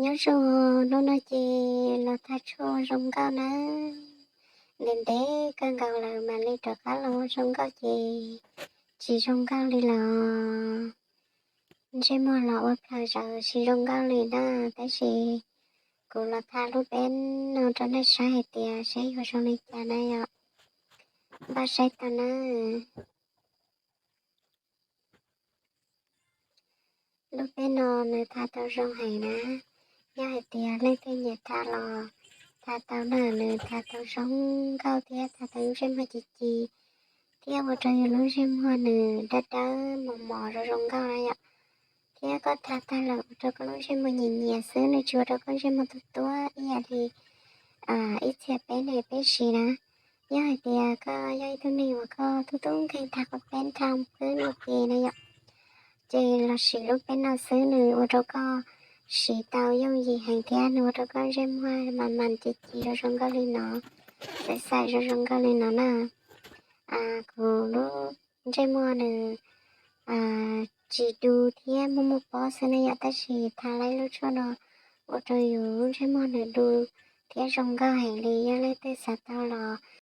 Nyob zoo, hnub no ces los tha tshuaj zoo nkauj nawb. Ntev ntev kawg nkaus lawm mam li rov qab los ua zoo nkauj ces tsis zoo nkauj li los. Ntsej muag los ua plaws zaws tsis zoo nkauj li na, tab sis kuv los tha lub peb no rau nej saib hais tias saib yuav zoo li cas na yom. Npaj saib tau na. Lub peb no nws tha tau zoo heev na. Yog hais tias leej twg nyiam tha los tha tau na, nws tha tau zoo nkauj thiab tha tau lub ntsej muag ci ci, thiab ua rau yus lub ntsej muag nws dawb dawb mos mos zoo zoo nkauj na yom. Thiab koj tha tag lawm ua rau koj lub ntsej muag nyias nyias xwb, nws tsis ua rau koj ntsej muag tuab tuab ib yam li ib txhia peb ne peb siv na. Yog hais tias koj yog ib tug neeg uas koj tub tub nkeeg tha koj peb tha pwb no ces na yom, ces los siv lub peb no xwb nws ua rau koj siv tau yooj yim heev thiab nws ua rau koj ntsej muag mas mas ci ci zoo zoo nkauj li no, xaim xaim zoo zoo nkauj li no na. Kuv lub ntsej muag nws tsis du thiab muaj muaj pob xwb na yom, tab sis tha lub tshuaj no ua rau yus lub ntsej muag nws du thiab zoo nkauj heev li. Yog leej twg xav tau los